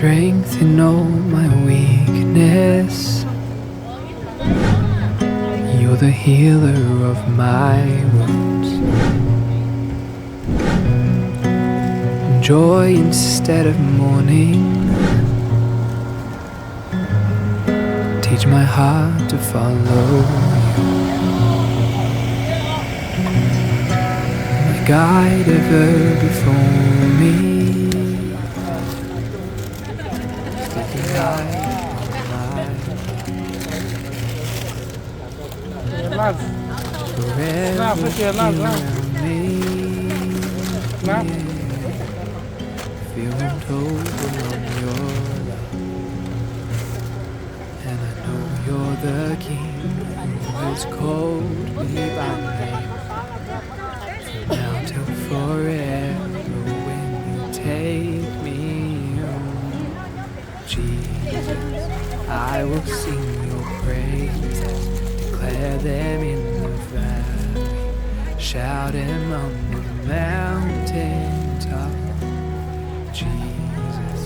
Strength in all my weakness. You're the healer of my wounds. Joy instead of mourning. Teach my heart to follow you. My guide ever before me. Forever here around me. Yeah. Feel and hold on your love. And I know you're the king who has called me by name. From now till forever when you take me home. Jesus, I will sing your praises, declare them in the valley, shout them on the mountain top. Jesus,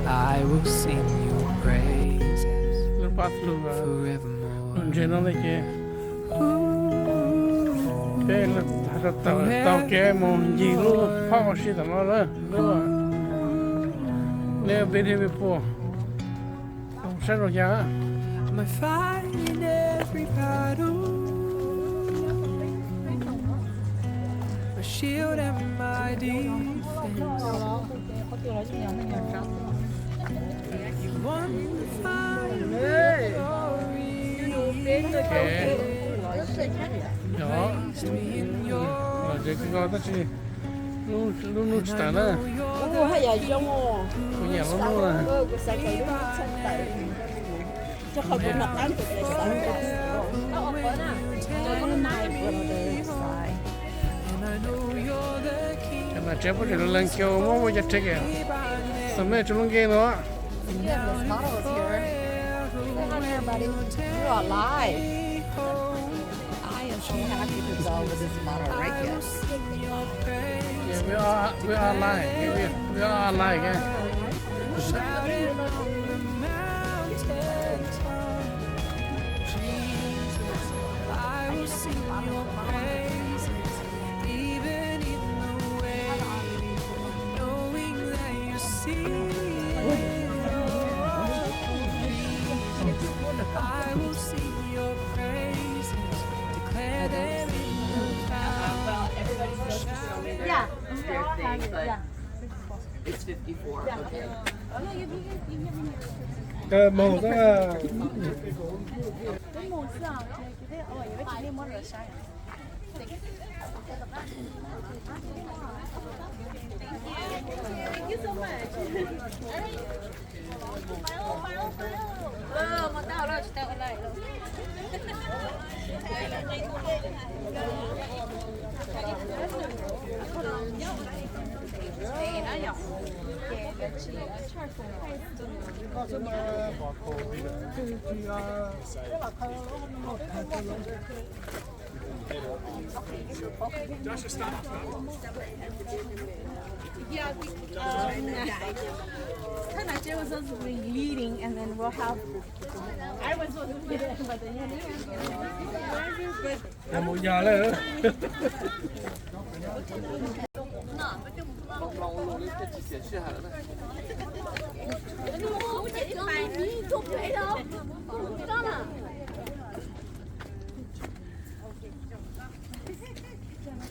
I will sing your praises forevermore. Lub ntses no ne ces peb tau kev mus ncig lub phauj sib tom no lawm, lub, nej peb thiaj pib puag saib zoo xyov. My fight in every battle, my shield and my defense. You won the final victory. Placed me in your hands. Lub hnub tsis tas na. Kuv nyiam lub hnub na. Cov nam tsev puab tseem lees kiag muab muaj cov tsev kiag, xam mej tsis lub nkeeg no. Look at this model is here. Say hi to everybody. You are alive. I am so happy to go with this model right here. Yeah, we are, we are alive. We, we, we are alive, yeah. Yeah. It's fifty-four, okay. Thank you so much. Yeah, um, kind of Jay was supposed to be leading, and then we'll have. I was supposed to be there, but then yeah. Mus yog lawm.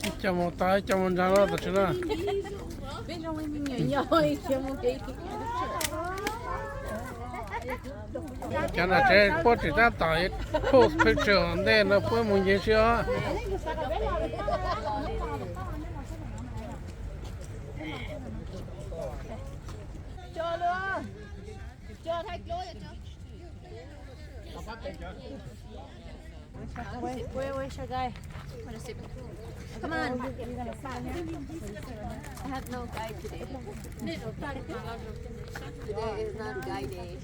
Ib co mus tau, ib co mus ntsa los tam sim no. Cov nam tsev puab tseem tab tom post picture ntej no puab mus nce si os. Where, where's your guy? Come on. I have no guy today. Today is not guy day.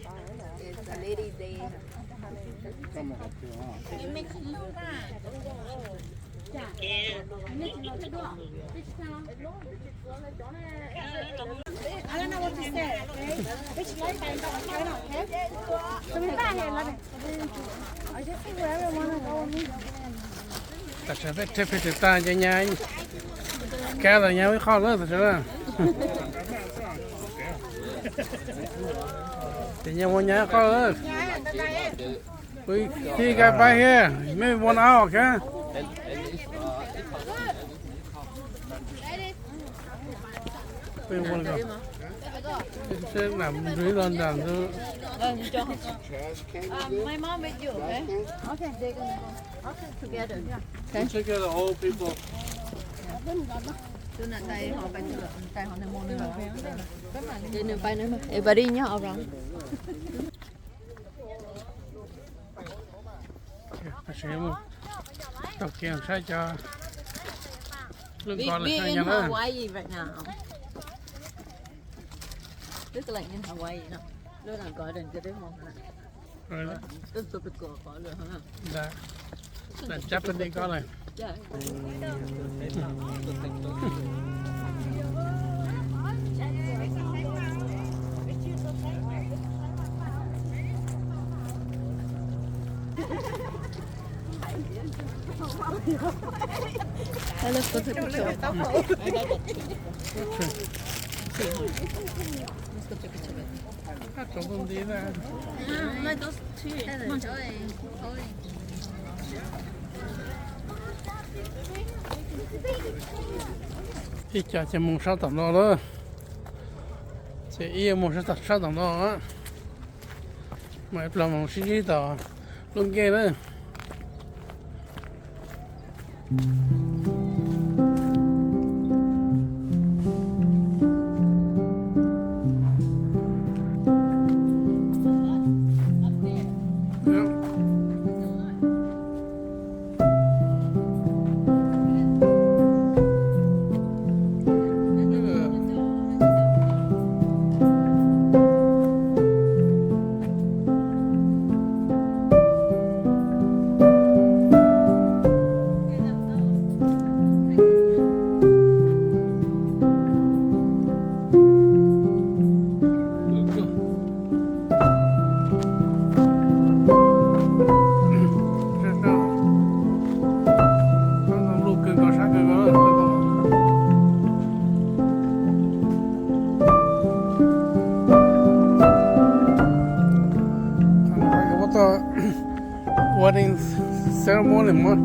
It's a lady day. Tam sim no peb reg peb tsis tag ces nyab kab los nyab ib qho lawm tam sim no. Ces nyab ua nyab ib qho lawm. Thi ka pab hia, maybe one hour, okay? Maybe one hour. Seb lam nrug los nram nrug. My mom with you, okay? Okay, they're gonna go. Okay, together, yeah. Okay. Check out the old people. Nws pais nws, everybody nyob around. Tau kiag saib cov lub nko lawm saib nyab na. This is like in Hawaii, no? Look at garden, did they want that? Really? It's tropical, có được không? Dạ. Là Japanese có này. Yeah. Let's go take a picture. Let's go take a picture. Ib co ces mus sab tom no lawm. Ces ib mus sab tom no. Mas ib plag mus sib ntsib tom lub nkeeg na. Wedding ceremony mas.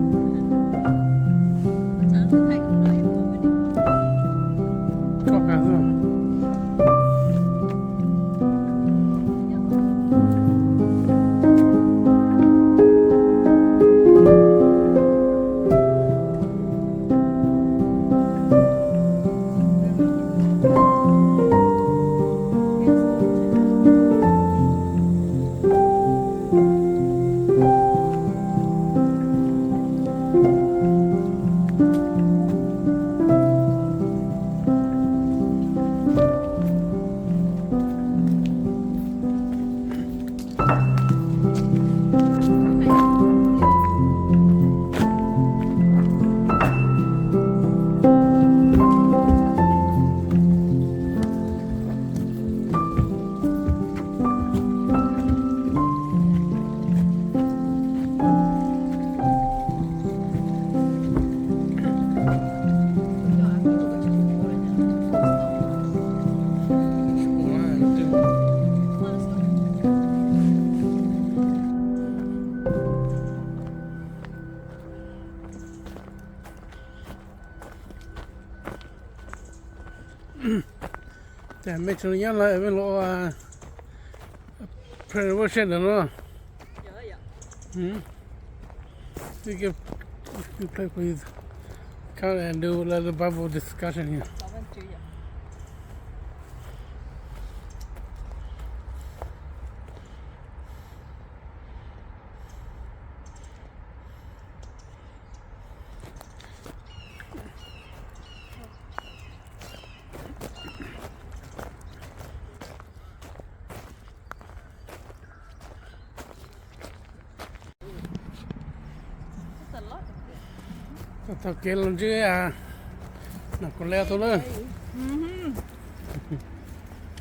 Ces mej tsis nyob lawm, mej los ua preservation ntawm no. Hmm. You can, you can play, please. Come and do a little Bible discussion here. That's a lot of it. Taug kev los ntsib Nam Kaus Lia tau lawm.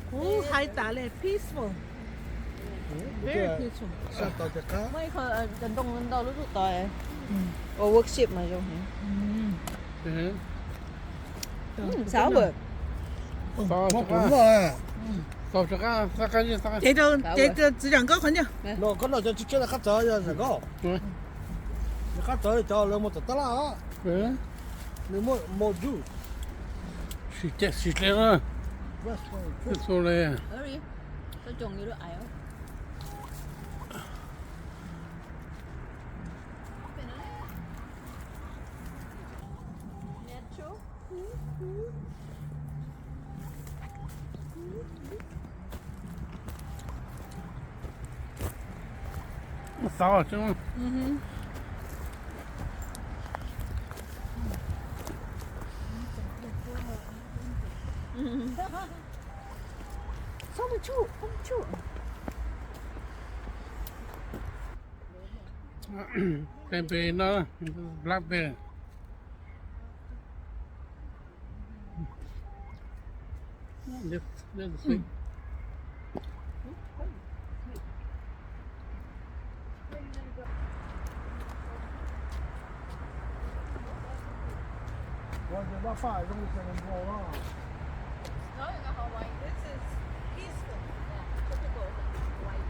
Kuv hais tas li peaceful. Very peaceful. Muaj ib qho cov ntoo ntau lub zuj tos. Ua worship mas zoo heev. Sour. Ces txiv zam nkauj qhov ncauj. Koj noj cov tsis tshiab qab txawv yog zam nkauj. Qab txawv cov lawv muaj tom tab laj. Nws muaj more juice. Sim cem sim dle na. Txhua le. Xav tseeb. Cranberry no, blackberry. This, this is sweet. Ua ces laj faj zoo li cas los nkaus na. This is peaceful. Yeah, typical Hawaii.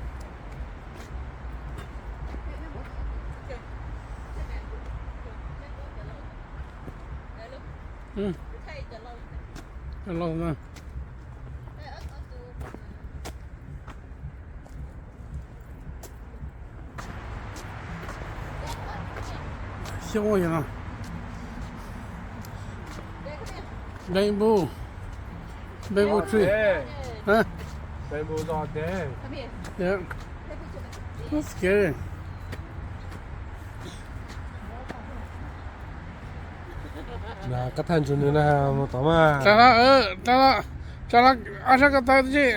Xyoob yog no. Bamboo. Bamboo tree. Huh? Bamboo is all day. Yeah. That's scary. Koj thaj ntsug nws na, mus tom mas. Tsa los, tsa los, tsa los, ob sab ko taw tib si.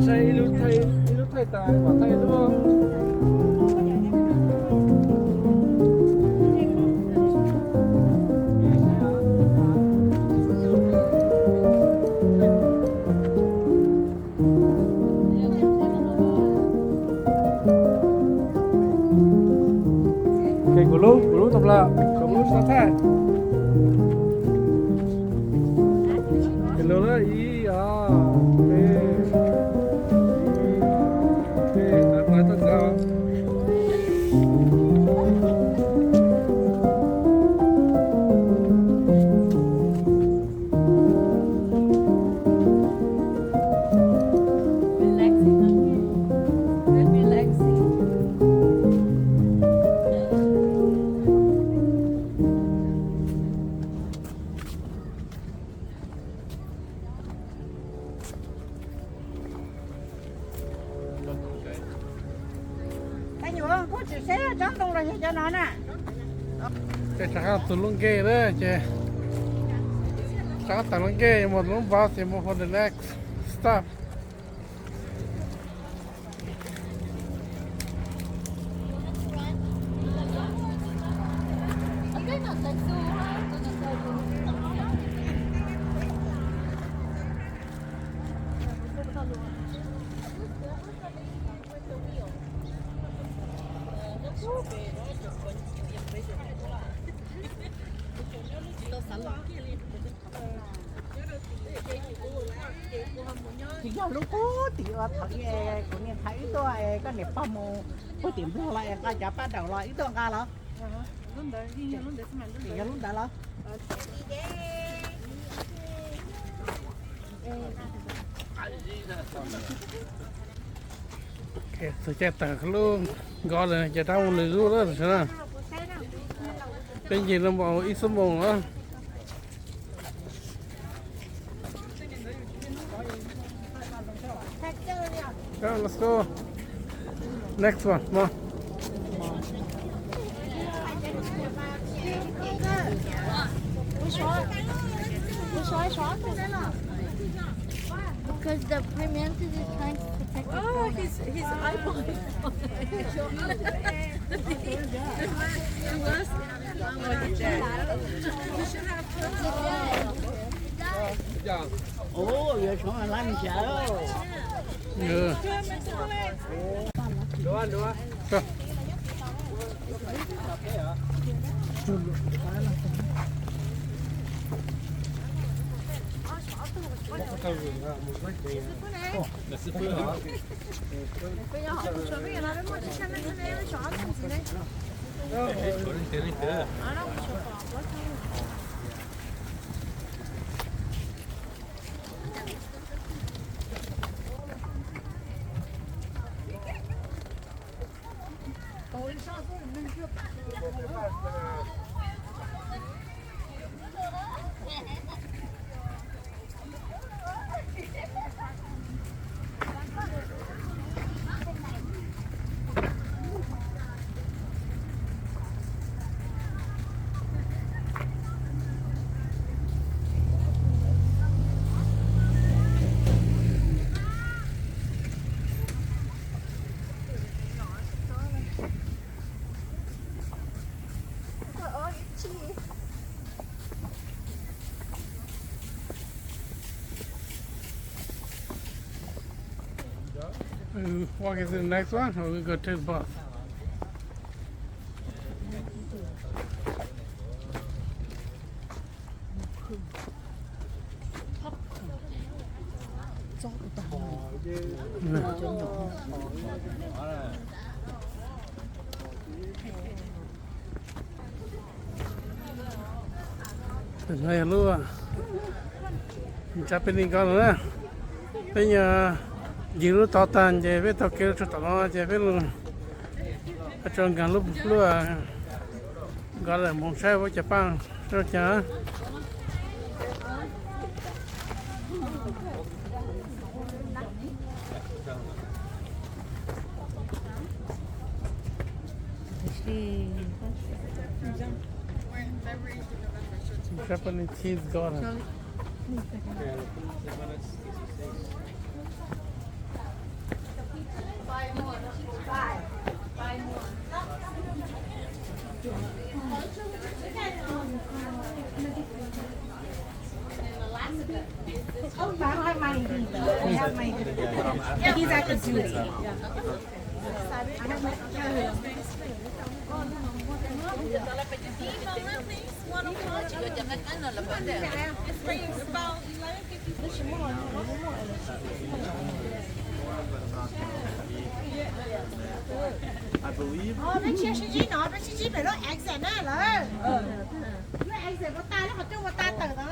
Saib ib lub thaij, ib lub thaij tas mam thaij ib lub. Ces kuv lub, kuv lub tau plaws, kuv lub xav thaij. Ces lub lawm ib, ob, peb, ib, ob, peb, tawm plaws txog ntawd. Relaxing, huh? Good relaxing. Tus lub nkej na ces rov qab tawm lub nkej mus lub bus ces mus for the next stop. Tsis yog lub qub tim uas thaum kuv niam tais wb tuaj, koj niam pog mus puag tim Nplog los es nqa cov paj daum los wb tuaj nqa los? Yog lub ntawd los? Txog caij tawm lub nkoj lawm ces rov mus lwm lub lawm tam sim no. Peb ncig no npaum ib xuab moos lawm. Go, let's go. Next one, come on. Because the prime minister is trying to protect the Oh, corner. His, his eyeball. He was. Ua yuav tshoob lab ntshav. Walk into the next one, or we go take the bus? Ntawm no yog lub Japanese Garden na. Peb nyuam ncig lub tod tag ces peb taug kev los txog tom no ces peb los tso nkag lub, lub garden mus saib ua cas paj zoo cas. Japanese tea garden. Peb tsis sib ntsib no, peb sib ntsib pem lub exit na lawm. Lub exit ua tas, lub qhov cub ua tas tawm tod.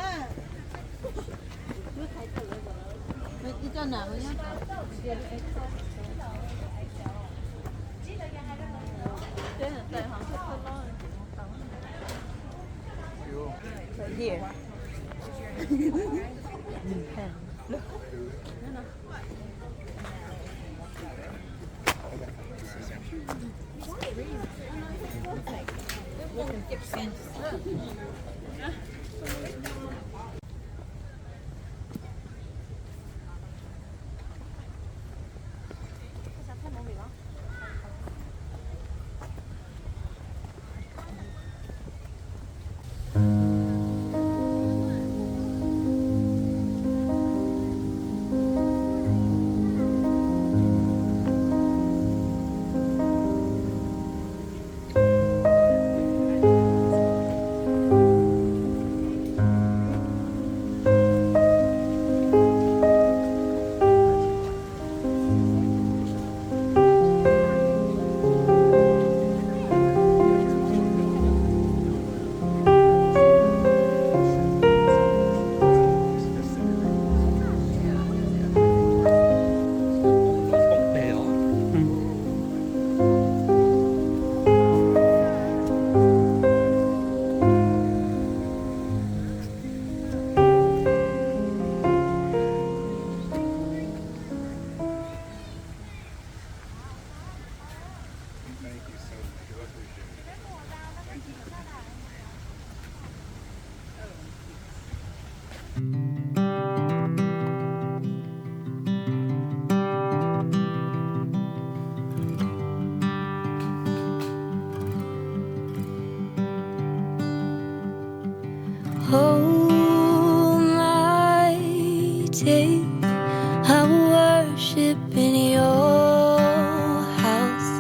days I will worship in your house.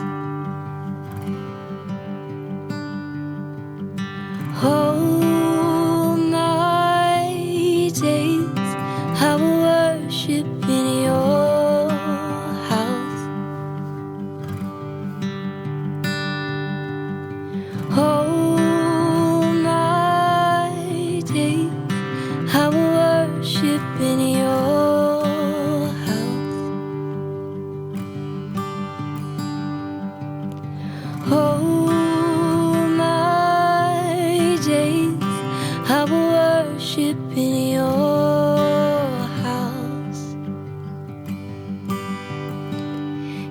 All my days I will worship in your house. All my days I will worship in your house. All my days I will worship in your house.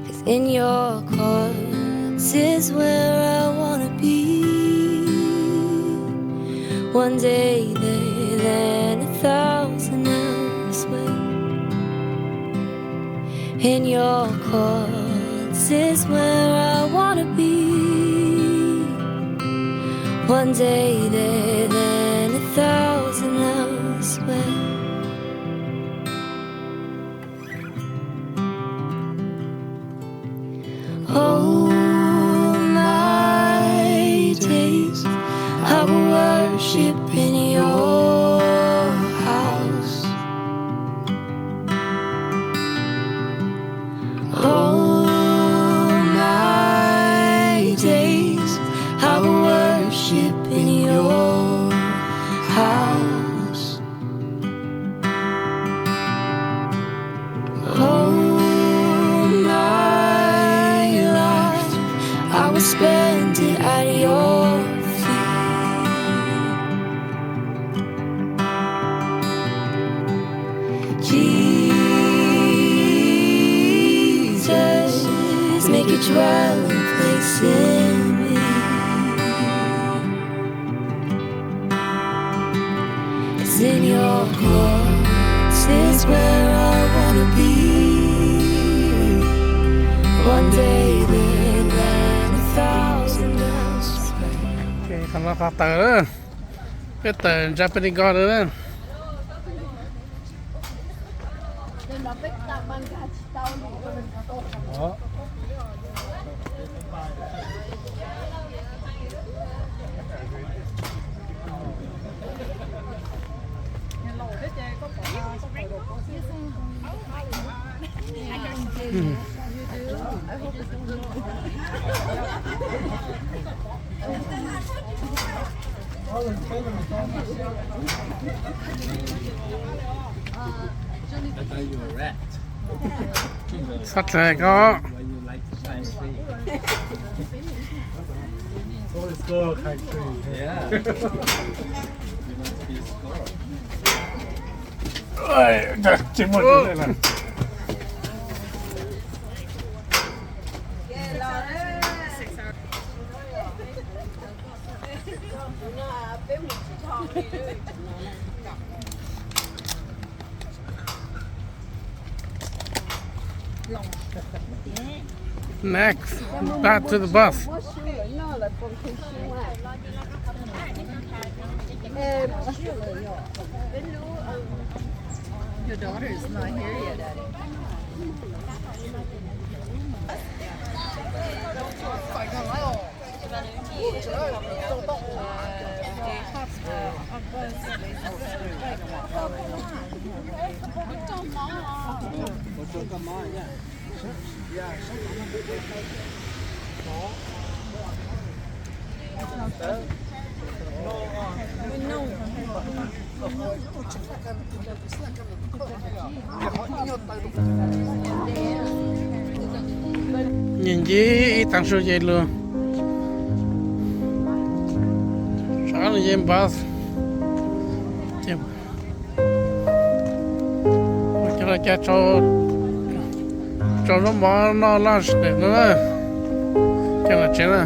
'Cause in your courts is where I wanna be. One day there than a thousand elsewhere. In your courts is where I wanna be. One day there than a thousand elsewhere. All my days I will worship in your house. All my days I will worship in your house. All my life I will spend it at your feet. Jesus, make your dwelling place in me. 'Cause in your courts is where I wanna be. One day there than a thousand elsewhere. Qhov no qhov tawm na, peb tawm Japanese Garden na. Xav txais koj. Tsis muaj tus lawm. Next, back to the bus. Your daughter is not here yet, Daddy. Nyiam nci ib tag su ces lug, sav lug yeej npav. Cov no cas tsau zaub mov noj laj sim deem no na, cov no tsev na.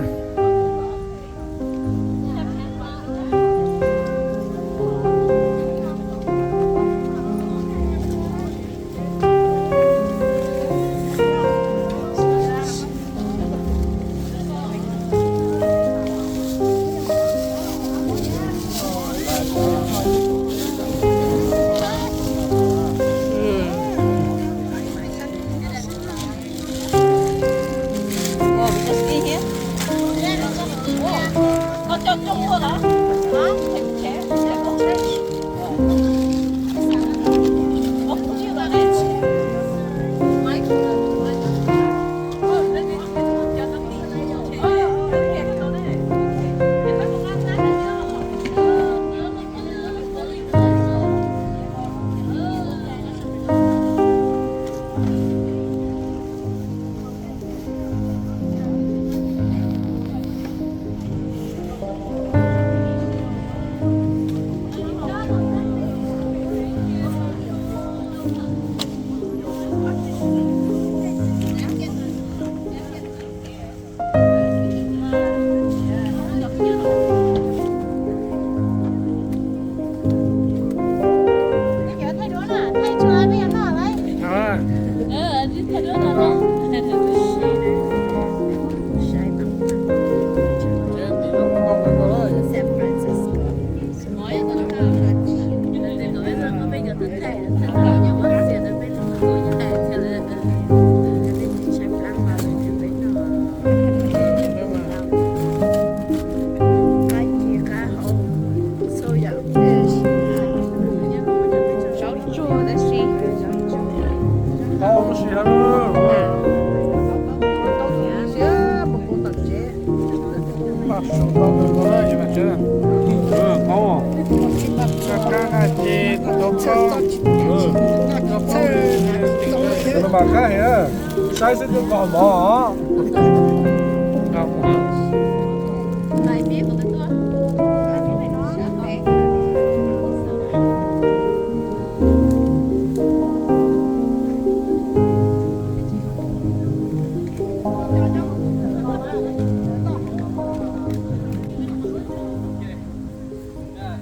Saib xwb twb nqos mov.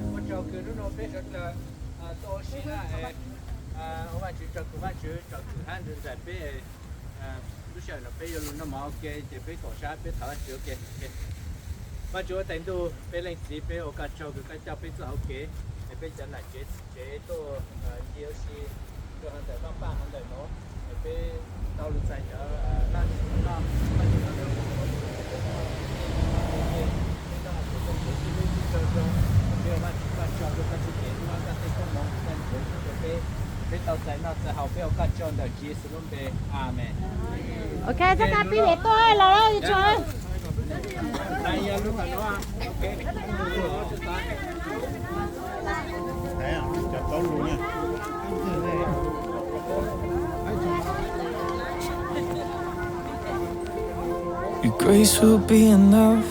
Ua tsaug kawg, hnub no peb sawv daws tuaj ua si na, ua Vajtswv tsaug kawg, Vajtswv tsom kwm hab nrog nraim peb. Lub sij hawm no peb yuav lug noj mov ua ke ces peb koom sab peb thov Vajtswv ua ke. Vajtswv huab tais ntuj, peb leej txiv peb ua koj tsaug kawg, koj coj peb txoj hauv kev es peb cov nam tsev tsev tuaj ncig ua si rau hauv ntawm vaj paj hauv ntawm no es peb tau lug txais cov laj no, Vajtswv txoj kev sib hlub sib tso rau, peb ua Vajtswv koj tsaug rau koj txoj kev hlub, koj tej koob hmoov koj nthuav rau peb, peb tau txais noj txais haus peb ua koj tsaug ntawm Tswv Yexus lub npe. Amees. Ok, txhob pib niam tuaj los tsuas. Your grace will be enough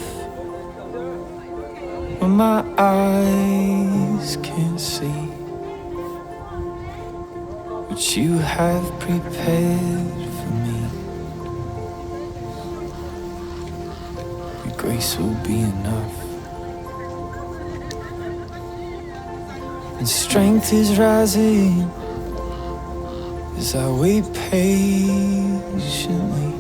when my eyes can't see what you have prepared for me. Your grace will be enough. And strength is rising as I wait patiently.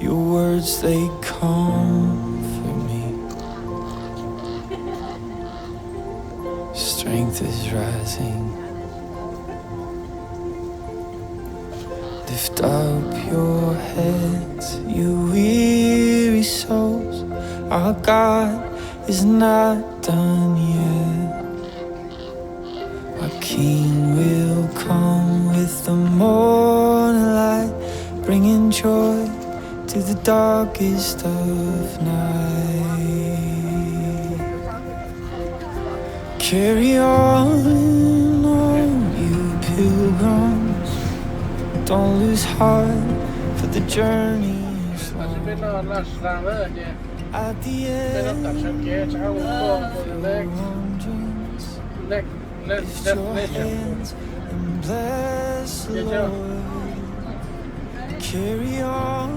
Your words, they comfort me. Strength is rising. Lift up your heads, you weary souls. Our God is not done yet. Our King will come with the morning light, bringing joy to the darkest of night. Carry on, oh you pilgrims. Don't lose heart, for the journey is long. At the end, your wandering, lift your hands and bless the Lord. Carry on,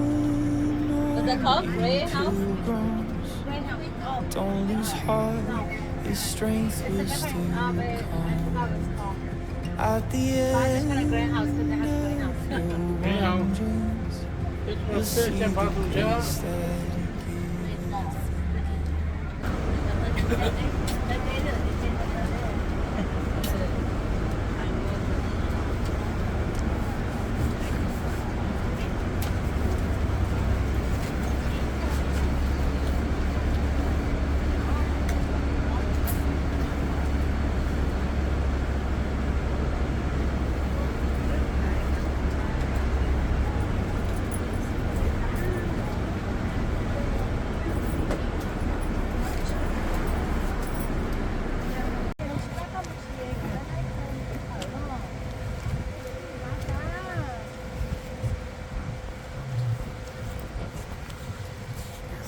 oh you pilgrims. Don't lose heart, His strength will still come. At the end of your wanderings, you'll see the grace that He gives.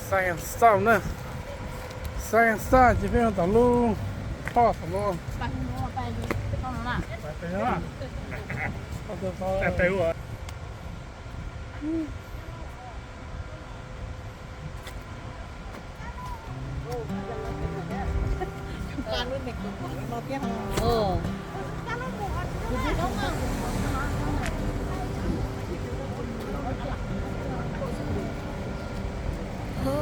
Xav xauj na, xav xauj ces peb mus tom lub, tom lub. Oh,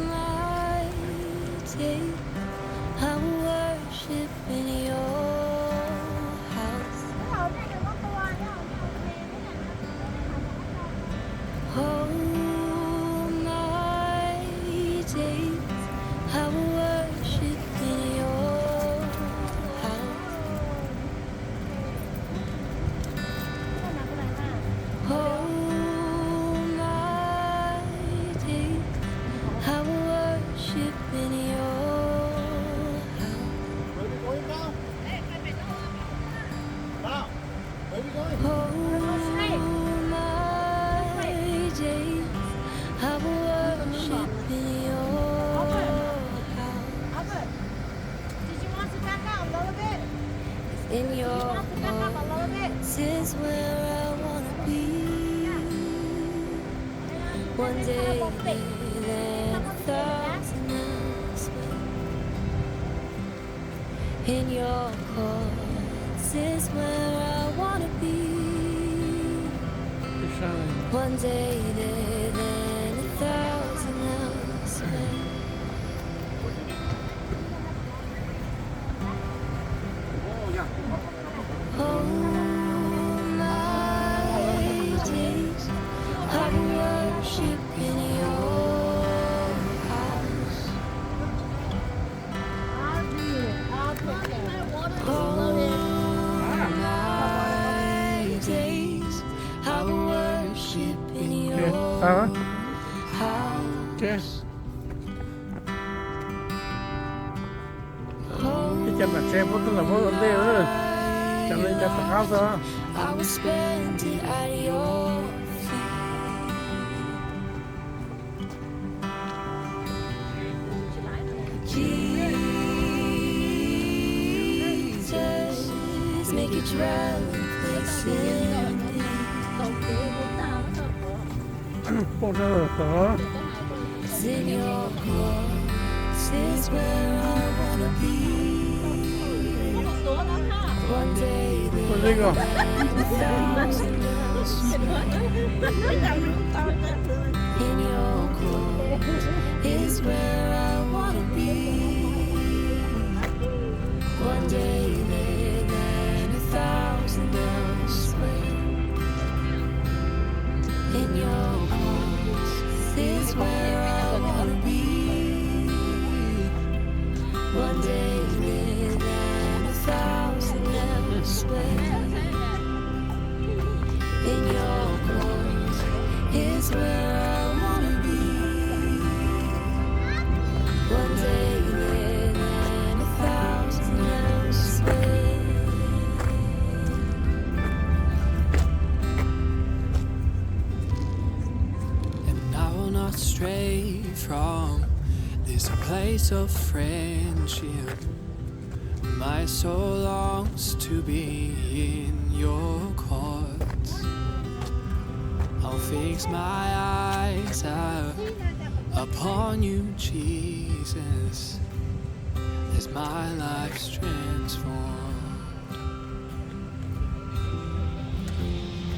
my days, I worship in your house. Oh, my days, I worship in your house. In your courts is where I wanna be. One day there than a thousand elsewhere. In your courts is where I wanna be. One day there than a thousand elsewhere. Oh, my days of worship in your house. Oh, my days of worship in your house. Ib co nam tsheb puab tuaj ntawm puab ua ntej, cov no cov tom qab xwb. I will spend it at your feet. Jesus, make your dwelling place in me. Poob rau tom. In your courts is where I wanna be. One day there a thousand elsewhere. In your courts is where I wanna be. One day there than a thousand elsewhere. In your courts is where I wanna be. One day there than a thousand elsewhere. In your courts is where I wanna be. One day there than a thousand elsewhere. And I will not stray from this place of friendship. My soul longs to be in your courts. I'll fix my eyes up upon you, Jesus, as my life's transformed.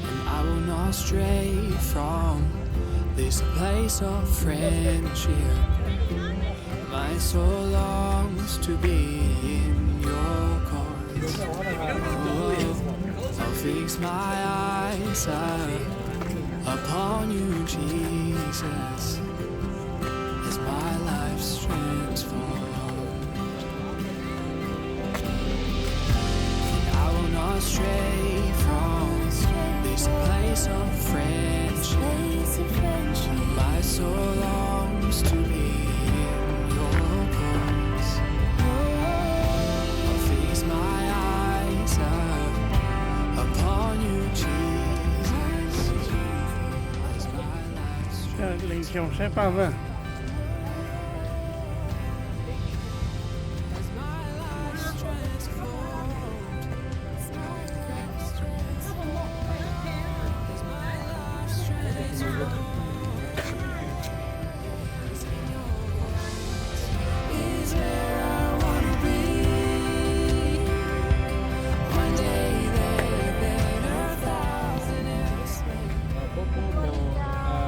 And I will not stray from this place of friendship. My soul longs to be in your courts. Oh, I'll fix my eyes up upon you, Jesus, as my life's transformed. I will not stray from this place of friendship. My soul longs to be in your courts. I'll fix my eyes up upon you, Jesus, as my life's Leej Xyooj saib paj na.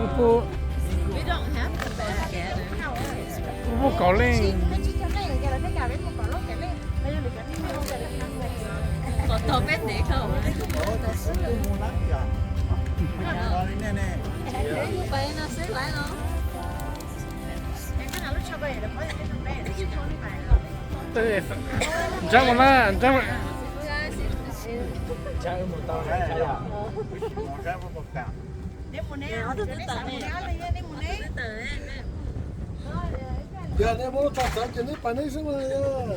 Puab pub, puab pub kaum leej. Ntsab mus na, ntsab. Yog nej muab lub txaj txawv ces nej pais nej xwb mas yog.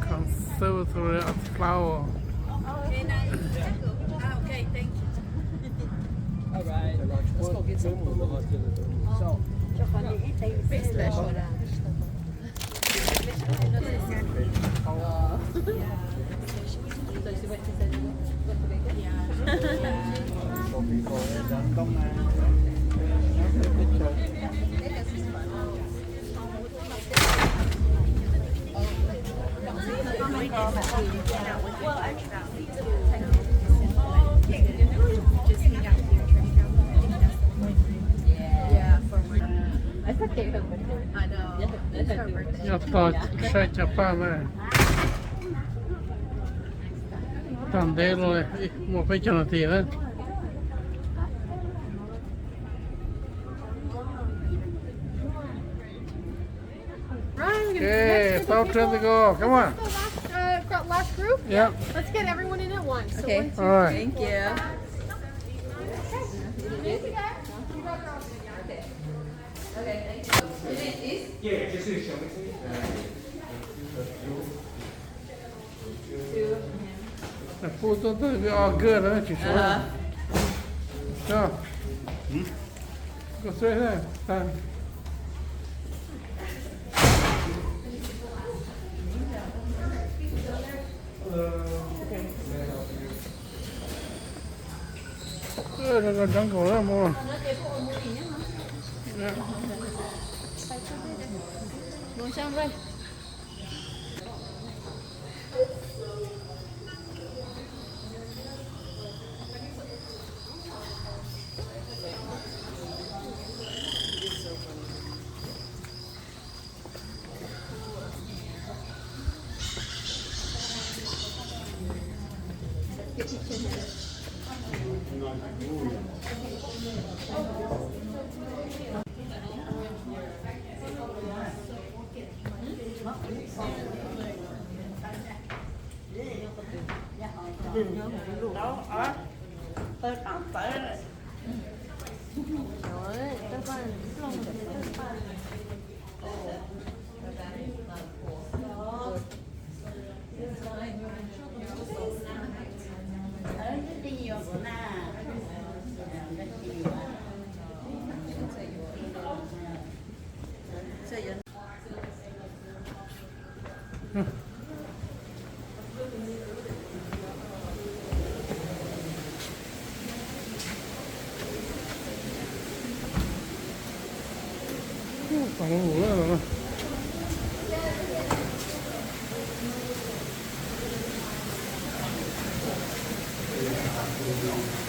Conservatory of Flower. Special. Yog tog saib cov paj na. Tag ntev los muaj peb caug nas this na. Right, we're gonna do the next group of people. Okay, thank you. Come on. Let's go last, uh, gr-, last group. Yeah. Let's get everyone in at once. So okay. One, two, all right. Thank you. Okay. Okay, thank you. Your name is? Yeah, just your show me. Pub tau ntawm ob nkawg na, tsis suav. Go straight there. Nws nyob nraud nkaus na mog.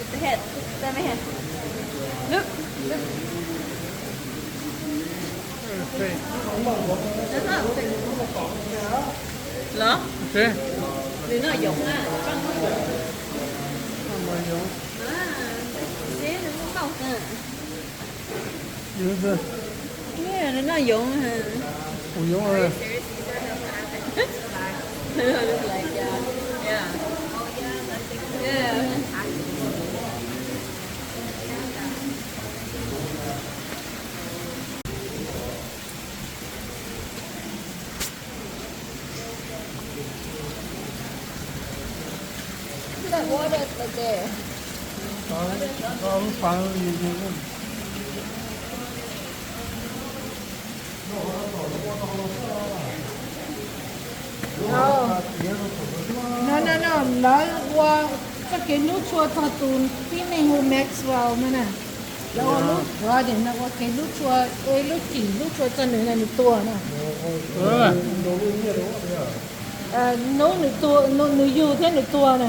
Look at the head. Turn my head. Look. Look. That's not a fish. Los? Nws noj yoov na. Noj yoov. Yeah, nws noj yoov. Ua yoov. Look like, yeah. Yeah. Yeah. Look at that water right there. No, no, no, lawv ua txoj kev hlub tshua txog tus tib neeg hu Maxwell no na. Lawv ua lub garden no ua kev hlub tshua, ua lub cim hlub tshua txog nws na, nws tuag na. Hnub nws tuag, nws yug thiab nws tuag na.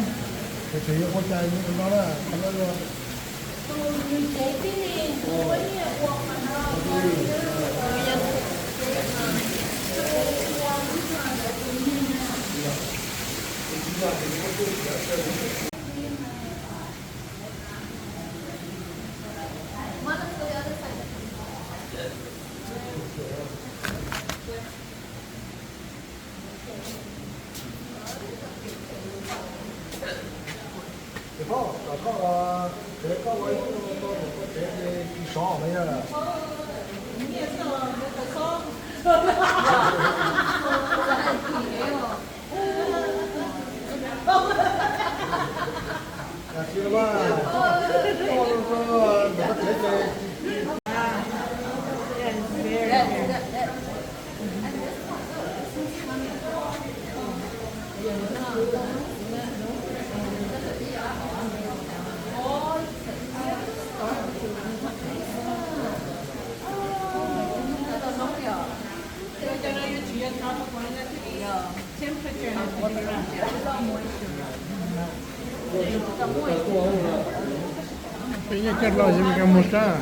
Peb yeej coj los yeej ka mus sab.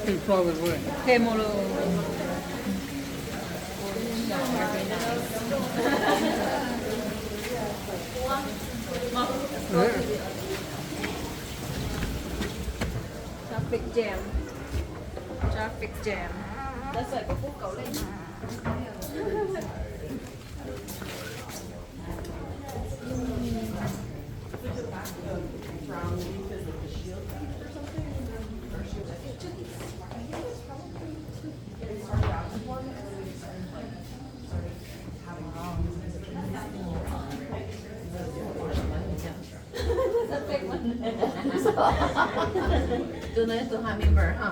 Tej ploj mus lawm. Traffic jam. Traffic jam. That's why kuv pub kaum leej. Tus no yog tus high member ha.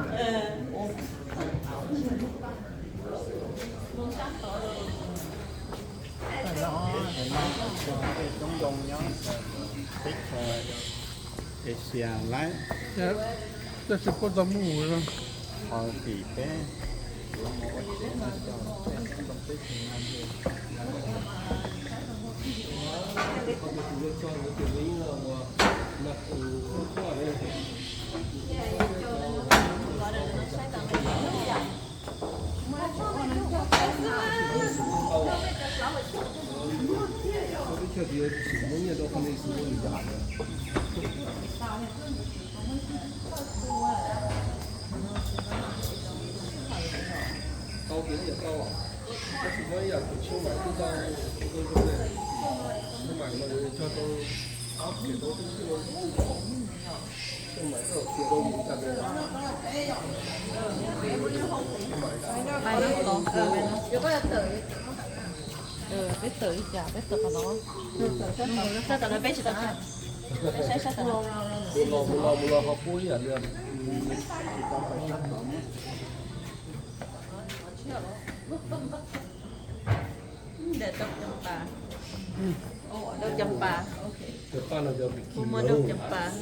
Coob zoo nyob teb chaws Asia lawm. Tab sis puab tau mus ho tim peb yuav mus ua tsev no coj peb teb chaws no ntej. Tau tias yam tau, tab sis muab ib yam tus xyoob mais twb tau, xyoob mais no yuav cog tau ob phav tau xyoob mais tau tias tau mus tas. Peb tawm li cas peb tawm qhov no. Peb tsis tau. Mus los mus los mus los ho pub ib yam li. Ntawm Doj Cam Pas. Doj Cam Pas. Muaj Doj Cam Pas.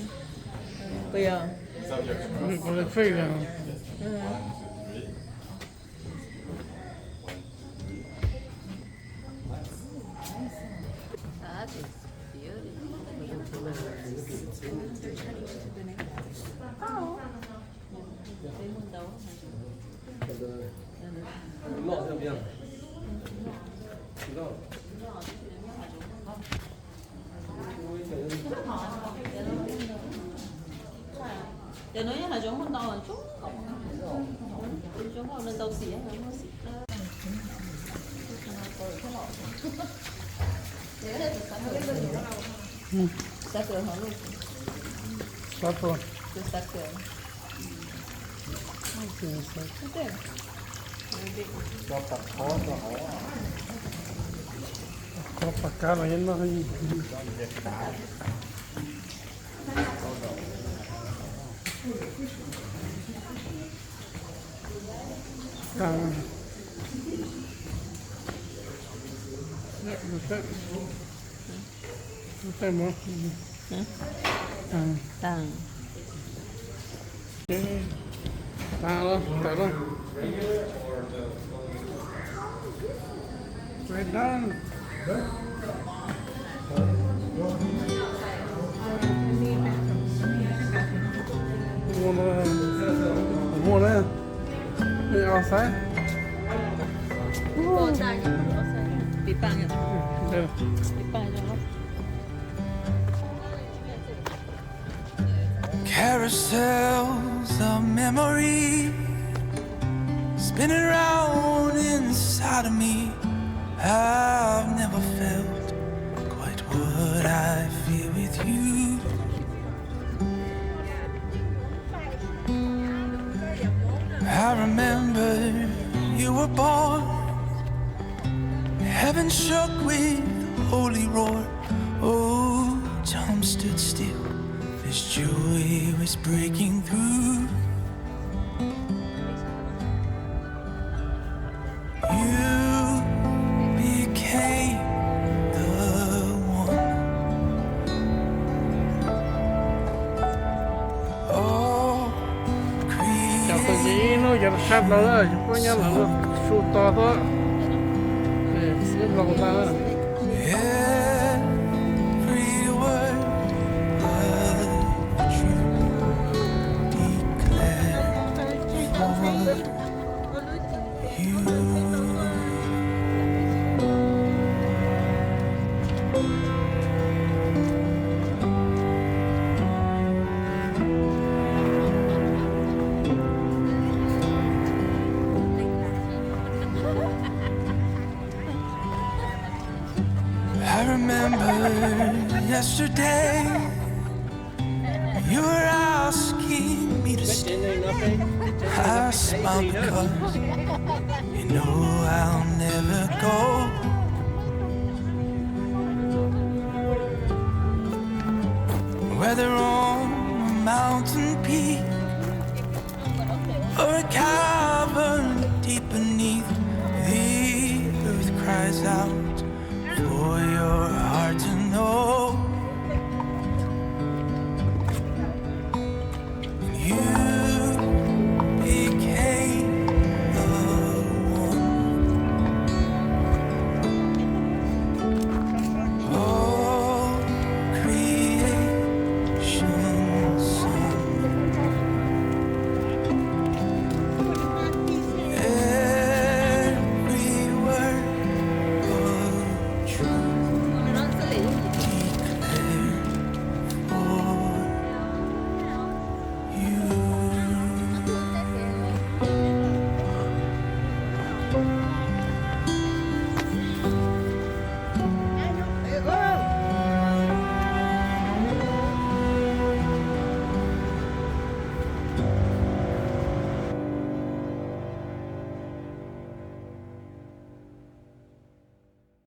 Puas yog? Cov no yog hav zoov muaj ntau tsob, tsob ntau xim, muaj xim. Xav tuaj. Cov pas kab los yeej noj. Tag. Tag mov. Tag. Tag los, tag los. We're done. Muaj na, muaj na. Outside. Carousels of memory spinning round inside of me. I've never felt quite what I feel with you. I remember you were born. Heaven shook with holy roar. Oh, Time stood still as joy was breaking through. You became the one. All Cov tus yim ib hnub yog sab plaws, yus puab nyob los su to xwb. Ib nploos tas. Every word of truth declared for you. I remember yesterday, you were asking me to stay. I smile because you know I'll never go. Whether on a mountain peak or a cavern deep beneath, the earth cries out